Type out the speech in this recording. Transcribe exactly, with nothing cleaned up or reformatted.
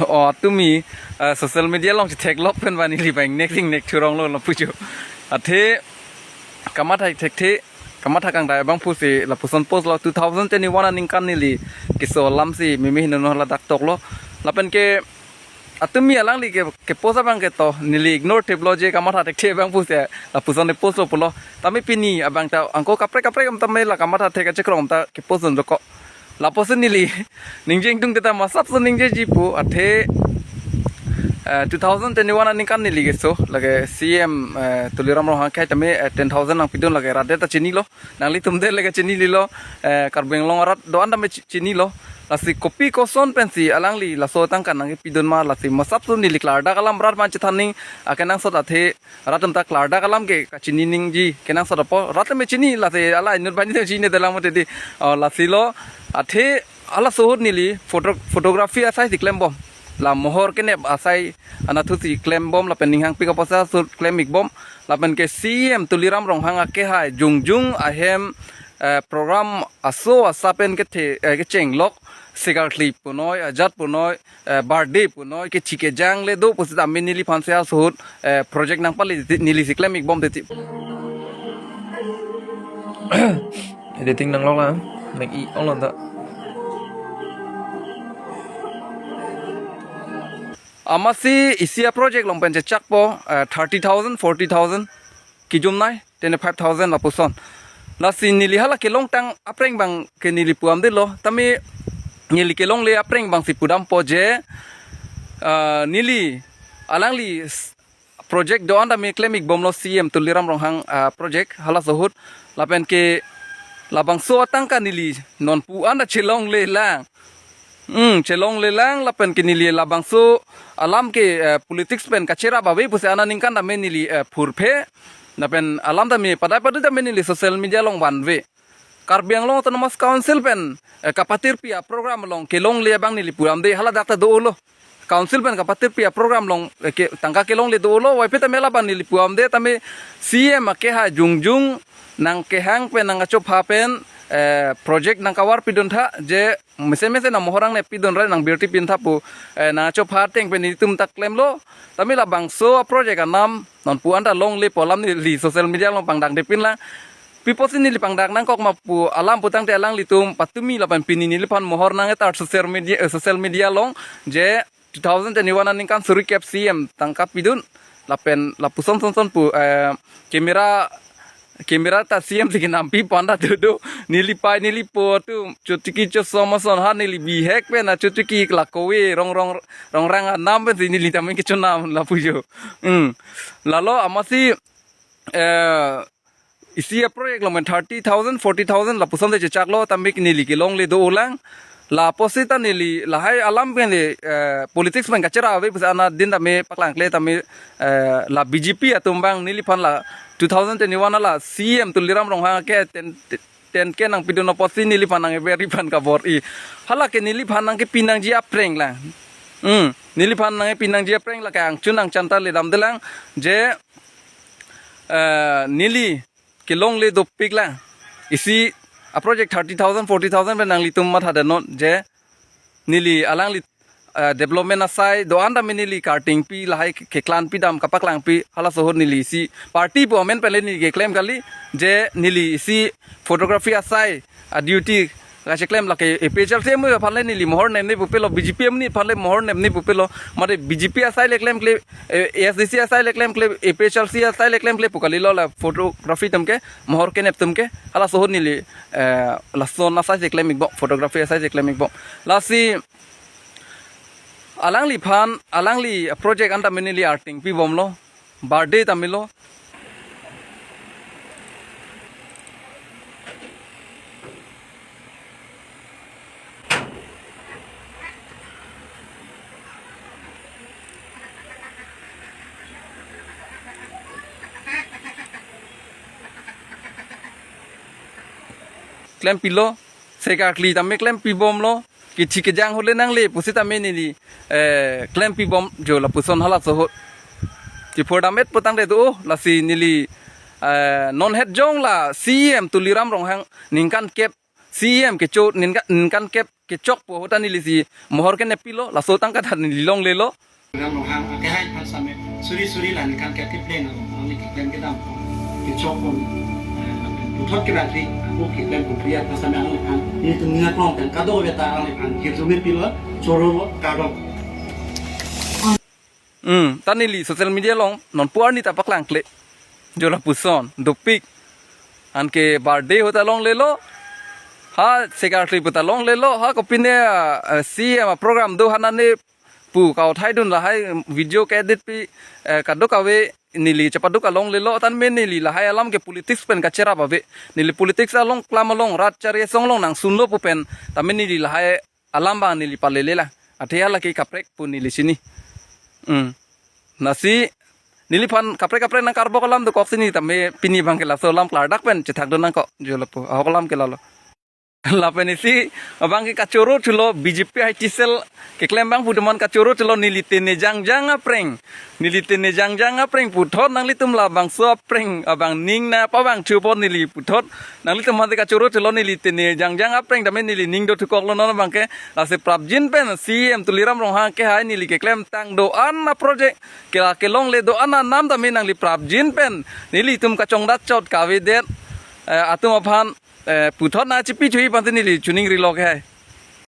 O, atumi, eh, social media along chetheklok pen ba neli bang nek ding nek thurong lo lapu jo. Athe kamatha thekthe, kamatha kangdai abang pusi lapuson post lo, two thousand twenty-one aningkan neli keso alam si mimi hinono ladak toklo. Lapen ke atumi alangli ke, ke post abang ke to neli ignore thip lo je kamatha thekthe abang pusi lapuson ke post lo pulo. Tame pini abang ta angko kaprek kaprek am tame la kamatha thek achekrong ta ke post dun joko. Lapuson neli ningje ingtung teta masap so ningjeji pu athe, eh, two thousand twenty-one aningkan neli keso lake C M, eh, Tuliram Ronghang akhei tame, eh, ten thousand nangpidun lake rat det ta chinilo, nanglitum det lake chinilo, eh, Karbi Anglong arat do-an tame chi-, chinilo. Lasi kopi koson pensi alangli laso atangka nangkepidun ma, lasi masap so neli klardak alam rat man chethan ning akenangsot athe rat atum ta klardak alam ke kachini ningji kenangsot apot rat tame chini, lasi hala inut banghini chinine detlang mati di. Oh, lasi lo athe halaso ahut neli photo, photography asai si klembom. La mohor kenep asai anatthu si klembom lapen ninghangpik apotsi ahut klem-ikbom. Lapen ke C M Tuliram Ronghang akehai jongjung ahem, eh, program aso asa pen kethe, eh, kechenglok, sekarkli punoi, ajat punoi, eh, birthday punoi, kethi kejang le do pusitame neliphan si halaso ahut, eh, project nangpale neli si klem-ikbom titi. Editing nanglok la, nang i-ong lo ta. Amatsi isi aproject along pen chechakpo, eh, thirty thousand, forty thousand, kijumnei twenty-five thousand lapuson. Lasi neli hala kelongtang apreng abang ke neli pu-amdetlo. Tame neli kelongle apreng abangsi pudampo je, ah, neli alangli s-, project do-an tame klem-ikbomlo C M Tuliram Ronghang, ah, project halaso ahut. Lapen ke labangso atangka neli non pu-an ta chelonglelang. Hmm, chelonglelang lapen ke neli labangso alam ke, eh, politics pen kacherap ave pusi aningkan tame neli, eh, phurphe. Lapen alam tame padai padu tame neli social media along vanve. Karbi Anglong Autonomous Council pen, eh, kapatirpi aprogram along kelongle abang neli pu-amde, haladak ta dolo. Council pen kapatirpi aprogram along, eh, ke, tangka kelongle dolo, waipe tame labang neli pu-amde tame C M akehai jongjung nangkehang pen nangkachopha pen, eh, project nangkavarpidun tha je mesen mesen nangmohor nangnepidun ra nangbirtipin tha pu, eh, nangkachopha ateng pen nelitum ta klemlo. Tame labangso aproject anam non pu-an ta longlepo alam neli social media along pangdakdepinlang. Pi apotsi neli pangdak nangkok ma pu alam putangte alanglitum patumi lapen pini neliphan mohor nang-etar social media, eh, social media along je two thousand twenty-one aningkan suri kep C M tangka pidun lapen lapuson son son pu, eh, camera, camera ta C M si kenampi pon ta do do, neli pai neli po atum chotiki chosom ason ha neli bihek pen na chotiki la kove rong rong rong rang anam pensi neli tame kechonam lapu jo. Hmm. Lalo amatsi, eh, isi aproject along pen thirty thousand, forty thousand lapuson te chechaklo, tame neli kelongle dolang. La apotsi ta neli lahai alam pen le, eh, politics pen kacherap ave pusi anadin tame paklangkle tame, eh, la B J P atum abang neliphan la two thousand twenty-one ala C M Tuliram Ronghang ke ten, ten K nangpidun apotsi neliphan nang-ever iphan kabor-i. Hala ke neliphan nangkepi nangji apreng lang. Hmm, neliphan nangkepi nangji apreng la ke angchun angchan ta ledamdelang je, eh, neli kelongle dopiklang. Isi aproject thirty thousand, forty thousand pen nanglitum mathadenon je neli alangli, eh, development asai do-an tame neli kartingpi lahai ke-, keklanpi dam kapaklangpi halaso ahut neli isi party pu amen pen le neli keklem kali je neli isi photography asai a-duty kacheklem lake A P H L C amonit aphan le neli mohor nemne pupelo, B J P amonit aphan le mohor nemne pupelo, mate B J P asai le klemkle, eh, A S D C asai le klemkle, A P H L C asai le klemkle pu kalilo, la photography atum ke, mohor kenep atum ke, halaso ahut neli, eh, lason asai si klem-ikbom, photography asai si klem-ikbom. Lasi alangliphan, alangli project an tame neli arting pibomlo. Birthday tame lo. Klempilo, sekarkli tame klempibomlo. Kithi kejang ahut le nangle pusitame neli, eh, klempibom jo lapuson halaso ahut. Chipor damet putangte do, lasi neli, eh, non het jong la C M Tuliram Ronghang ningkan kep, C M kecho ningkan, ningkan kep kechok pu ahut ta nelisi mohor kenepilo, laso tangka ta neli longlelo. Ram Ronghang akehai aphan same suri suri la ningkan ke kepleng along, along ni kepleng kedam kechok pon, eh, puthot kebatri aku kepleng pon pria aphan same along aphan nelitum ning aklong kan kadokave ta along aphan kirjume pilo, chorolo, kardom. Hmm, ta neli social media along non pu arni ta paklangkle. Jo lapuson, dopik. Anke birthday ahut ta longlelo. Ha, secretary pu ta longlelo. Ha, kopine, eh, C M a program do hanane pu kauthai dun lahai video ke-edit pi, eh, kadokave neli chepaduk alonglelo. Tan me neli lahai alam ke politics pen kacherap ave. Neli politics along klam along rat chari asong along nangsunlo pu pen. Tame neli lahai alam abang neli palele la. Athe hala ke kaprek pu neli chini. Hmm. Lasi neliphan kaprek kaprek nangkarbok alam dokok chini tame pini abang ke laso alam klardak pen chethak dun nangkok. Jo lapu. Ahok alam ke lalo. Lapen isi abang ke kachoro thulo B J P I T cell keklem abang pu atum an kachoro thulo neli tene jangjang apreng. Neli tene jangjang apreng puthot nanglitum labangso apreng abang ning nangpa abang chupon neli puthot. Nanglitum aphan te kachoro thulo neli tene jangjang apreng tame neli ning do thukoklo non abang ke. Lasi prapjin pen C M Tuliram Ronghang akehai neli keklemtang do-an a-project kela kelongle do-an anam tame nangli prapjin pen nelitum kachongdat chot kavedet, eh, atum aphan, eh, puthot nangchipi chuji aphan te neli chuning rilo akehai.